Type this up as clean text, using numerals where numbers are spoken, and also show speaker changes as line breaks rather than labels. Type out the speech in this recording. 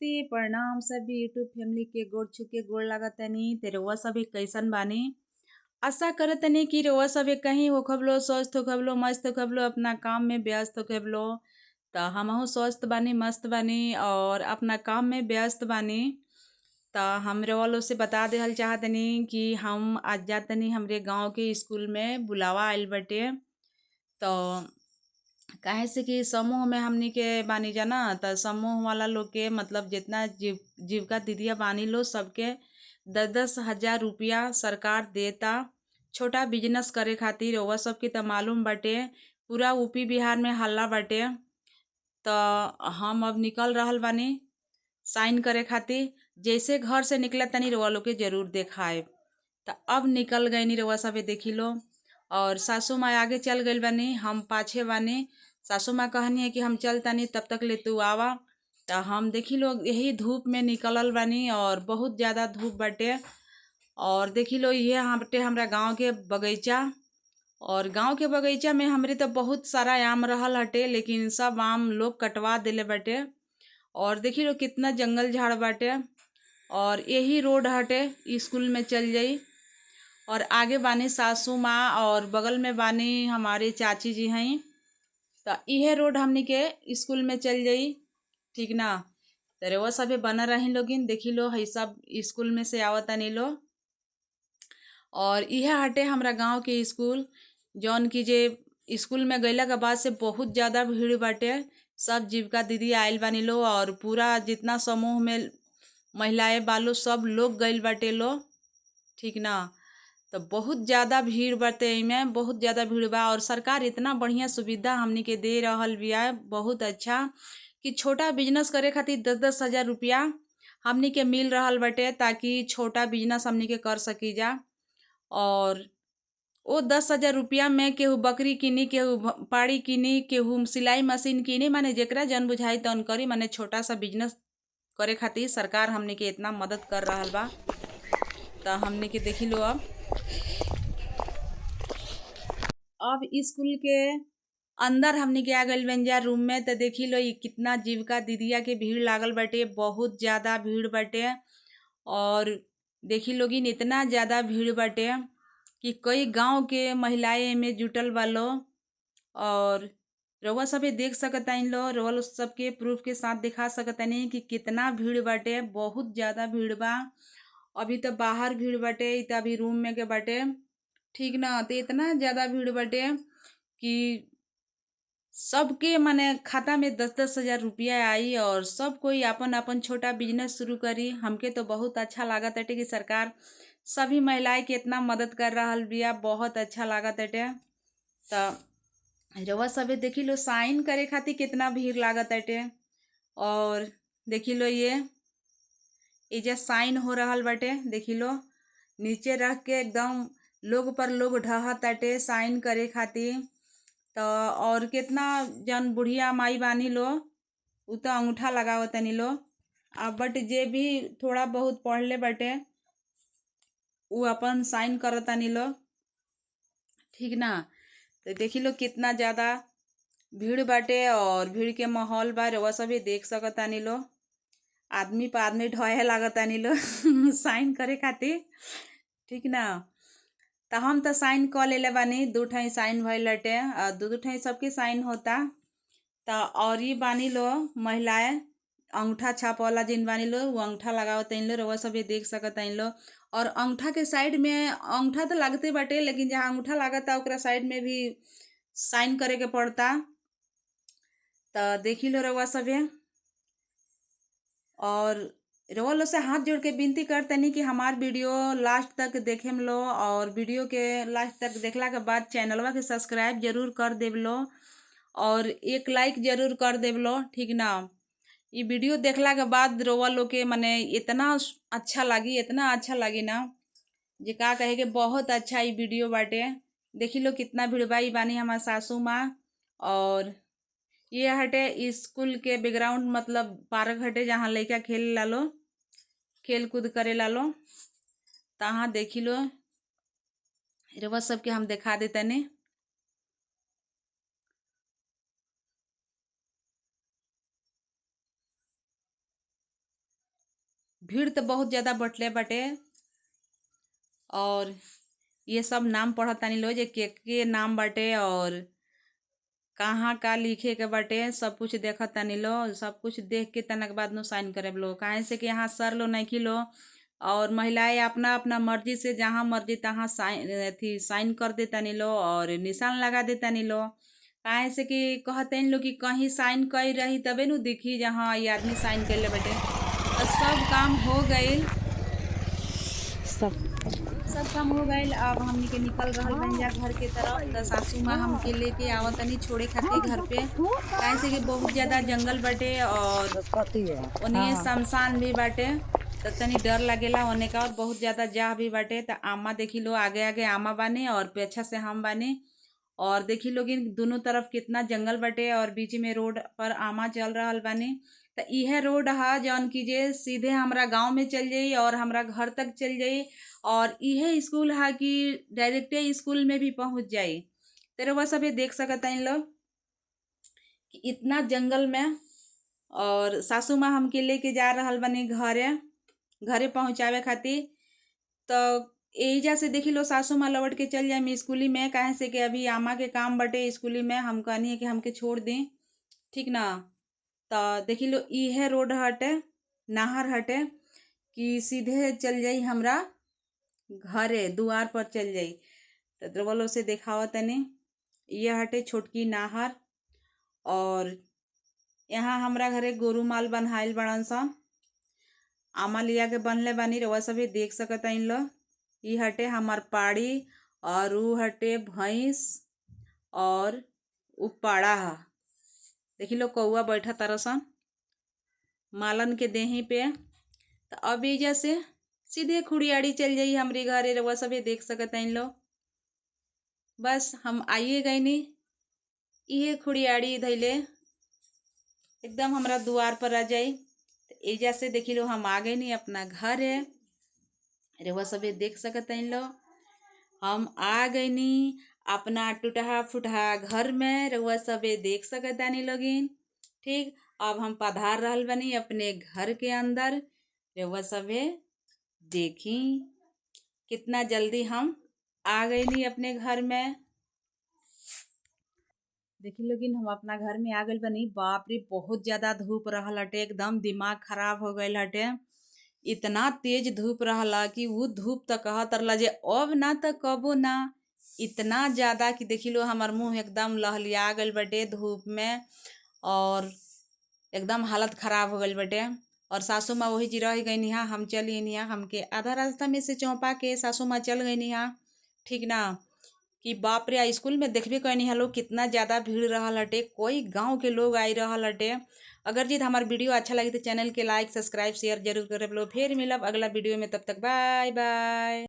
नमस्ते, प्रणाम सभी यूट्यूब फैमिली के गोड़ छू के गोड़ लागतनी। ते रउआ सभे कइसन बानी? आशा करतनी कि रउआ सभे कहीं होखब लो, स्वस्थ होखब लो, मस्त होखब लो, अपना काम में व्यस्त होखब लो। त हमहू स्वस्थ बानी, मस्त बानी और अपना काम में व्यस्त बानी। त हम रउआ लोग से बता देहल चाहतनी कि हम आज जातनी हमरे गांव के स्कूल में बुलावा आइल बाटे। तो काहे से कि समूह में हमनी के बानी जाना, त समूह वाला लोग के मतलब जितना जीविका दीदिया बानी लो सबके 10-10 हजार रुपया सरकार देता छोटा बिजनेस करे खातिर। रउआ सबके त मालूम बाटे, पूरा यूपी बिहार में हल्ला बाटे। त हम अब निकल रहल बानी साइन करे खातिर। जैसे घर से निकला तनी रउआ लोग के जरूर देखाएब। त अब निकल गईनी रउआ सभे देखी लो। और सासू माँ आगे चल गइल बानी, हम पाछे बानी। सासू माँ कहनी है कि हम चल तनी, तब तक ले तू आवा। त हम देखी लो यही धूप में निकलल बानी और बहुत ज़्यादा धूप बाटे। और देखी लो ये बाटे हमरा गांव के बगीचा। और गांव के बगीचा में हमरे तो बहुत सारा आम रहल हटे, लेकिन सब आम लोग कटवा देले बाटे। और देखी लो कितना जंगल झाड़ बाटे। और यही रोड हटे, स्कूल में चल जाई। और आगे बानी सासू माँ और बगल में बानी हमारे चाची जी हैं। त इहे रोड हमनी के स्कूल में चल जाई, ठीक ना। त रउआ सभे बनल रही लोगिन। देखी लो है सब स्कूल में से आवतनी लो। और इहे हटे हमरा गांव के स्कूल, जौन की जे स्कूल में गईला के बाद से बहुत ज़्यादा भीड़ बाटे। सब जीविका दीदी आइल बानी लो और पूरा जितना समूह में महिलाएं बालो सब लोग गइल बाटे लो, ठीक ना। तो बहुत ज़्यादा भीड़ बाटे एमे, बहुत ज़्यादा भीड़ बा। और सरकार इतना बढ़िया सुविधा हमनी के दे रहल बिया, बहुत अच्छा, कि छोटा बिजनेस करे खातिर 10-10 हजार रुपया हमनी के मिल रहल बाटे, ताकि छोटा बिजनेस हमनी के कर सकी जा। और वो 10 हजार रुपया में केहू बकरी किनी, केहू पाड़ी किनी, केहू सिलाई मशीन किनी, माने जेकरा जन बुझाई तौन करी, माने छोटा सा बिजनेस करे खातिर सरकार हमनी के इतना मदद कर रहल बा। त हमनी के देखी लो अब स्कूल के अंदर हमनी के आ गइल बानी जा रूम में। त देखी लो ई कितना जीविका दीदिया के भीड़ लागल बाटे, बहुत ज़्यादा भीड़ बाटे। और देखी लोगिन इतना ज़्यादा भीड़ बाटे कि कई गांव के महिलाएं एमे जुटल बा लो। और रउआ सभे देख सकतानी लो, रउआ लोग सबके प्रूफ के साथ दिखा सकतानी कि कितना भीड़ बाटे, बहुत ज़्यादा भीड़ बा। अभी तो बाहर भीड़ बाटे, इ त अभी रूम में के बाटे, ठीक ना। तो इतना ज़्यादा भीड़ बाटे कि सबके माने खाता में 10-10 हजार रुपया आई और सब कोई अपन अपन छोटा बिजनेस शुरू करी। हमके तो बहुत अच्छा लागत बाटे कि सरकार सभी महिलाएं के इतना मदद कर रहल बिया, बहुत अच्छा लागत बाटे। त रउआ सभे देखी लो साइन करे खातिर कितना भीड़ लागत बाटे। और देखी लो ये एजा साइन हो रहल बाटे, देखी लो नीचे रख के एकदम लोग पर लोग ढहताटे साइन करे खातिर। त और कितना जन बुढ़िया माई बानी लो उ त अंगूठा लगावतनी लो। आ बट जे भी थोड़ा बहुत पढ़ले बाटे उ अपन साइन करतानी लो, ठीक ना। तो देखी लो कितना ज़्यादा भीड़ बाटे और भीड़ के माहौल बा, रउआ सभे देख सकतानी लो। आदमी पर आदमी ढहे लागतानी लो साइन करे खातिर, ठीक ना। त हम त साइन क लेले बानी, दू ठाई साइन भइल बाटे और दू दू ठाई सबके साइन होता। त और ये बानी लो महिलाएं अंगूठा छाप वाला जिन बानी लो उ अंगूठा लगावतनी लो, रउआ सभे देख सकतानी लो। और अंगूठा के साइड में अंगूठा तो लागते बाटे, लेकिन जहाँ अंगूठा लागता ओकरा साइड में भी साइन करे के पड़ता। त देखी लो रउआ सभे। और रउआ लोग से हाथ जोड़ के विनती करतनी कि हमार वीडियो लास्ट तक देखेम लो और वीडियो के लास्ट तक देखला के बाद चैनलवा के सब्सक्राइब जरूर कर देव लो और एक लाइक जरूर कर देव लो, ठीक ना। ये वीडियो देखला के बाद रउआ लोग के माने इतना अच्छा लगी, इतना अच्छा लगी ना जे का कहे के बहुत अच्छा ये वीडियो बाटे। देखी लो कितना भीड़ बा, ई बानी हमार सासू माँ। और ये हटे स्कूल के बैकग्राउंड, मतलब पार्क हटे जहाँ लइका खेल ला लो, खेल कूद करे ला लो। तहाँ देखी लो रउआ सबके हम दिखा देतनी। भीड़ तो बहुत ज़्यादा बटले बाटे। और ये सब नाम पढ़तानी लो जे के नाम बाटे और कहाँ का लिखे के बाटे, सब कुछ देखतानी लो। सब कुछ देख के तनक बाद नो साइन करे लो, काहे से कि यहाँ सर लो नहीं लो और महिलाएं अपना अपना मर्जी से जहाँ मर्जी तहाँ साइन अथी साइन कर देतानी लो और निशान लगा देतानी लो। काहे से कि कहते लो कि कहीं साइन कई रही तबे नु दिखी जहाँ ये आदमी साइन कैले बाटे। और सब काम हो गइल,
सब
सब काम हो गइल। अब हमनी के निकल रहल बन जा घर के तरफ। त सासू माँ हमके लेके आवतनी छोड़े खातिर घर पे, काहे से कि बहुत ज़्यादा जंगल बाटे और ओनिए शमशान भी बाटे, त तनी डर लागेला ओने का। और बहुत ज़्यादा जाह भी बाटे। त आमा देखी लो आगे आगे आमा बानी और पीछा से हम बानी। और देखी लोगिन दोनों तरफ कितना जंगल बाटे और बीच में रोड पर आमा चल रहल बानी। त इहे रोड ह जौन की जे सीधे हमरा गांव में चल जाई और हमरा घर तक चल जाई। और इहे स्कूल ह कि डायरेक्टे स्कूल में भी पहुंच जाई। त रउआ सभे देख सकतानी लोग कि इतना जंगल में और सासू माँ हमके लेके जा रहल बानी घरे, घरे पहुंचावे खातिर। तो एहिजा से देखी लो सासू माँ लौट के चल जाए स्कूली में, काहे से कि अभी आमा के काम बाटे स्कूली में। हम कहनी है कि हमके छोड़ दी, ठीक ना। तो देखी लो इहे रोड हटे, नहर हटे कि सीधे चल जाई हमरा घरे, दुआर पर चल जाई। तो रउआ लोग से देखावा तनी ये हटे छोटकी नहर। और यहाँ हमरा घरे गोरू माल बन्हाइल बड़न सन, आमा लिया के बनले बानी, रउआ सभे देख सकतानी लोग। ई हटे हमार पाड़ी और ऊ हटे भैंस और ऊ पाड़ा ह। देखी लो कौआ बैठा तरसन मालन के देही पे। तो अब एहिजा से सीधे खुड़ियाड़ी चल जाई हमरे घरे, रउआ सभे देख सकतानी लोग। बस हम आइए गइनी, इहे खुड़ियाड़ी धइले एकदम हमरा दुआर पर आ जाई। तो एहिजा से देखी लो हम आ गइनी अपना घरे, रउआ सभे देख सकतानी लोग। हम आ गइनी अपना टूटहा फुटहा घर में, रउआ सभे देख सकतानी लोगिन। ठीक, अब हम पधार रहल बानी अपने घर के अंदर। रउआ सभे देखी कितना जल्दी हम आ गइनी अपने घर में। देखी लोगिन हम अपना घर में आ गइल बानी। बाप रे, बहुत ज़्यादा धूप रहल हटे, एकदम दिमाग खराब हो गइल हटे। इतना तेज धूप रहला कि ऊ धूप त कहत रहला जे अब ना त कबो ना, इतना ज़्यादा कि देखी लो हमार मुँह एकदम लहलिया गइल बाटे धूप में और एकदम हालत खराब हो गइल बाटे। और सासू माँ वही जी रह गइनी हा, हम चल गइनी हा। हमके आधा रास्ता में से चौंपा के सासू माँ चल गइनी हा, ठीक ना। कि बाप रे, स्कूल में देखबे कइनी हा लोग कितना ज़्यादा भीड़ रहल हटे, कोई गांव के लोग आई रहल हटे। अगर जी हमार वीडियो अच्छा लगी तो चैनल के लाइक सब्सक्राइब शेयर जरूर करब लो। फिर मिलब अगला वीडियो में, तब तक बाय बाय।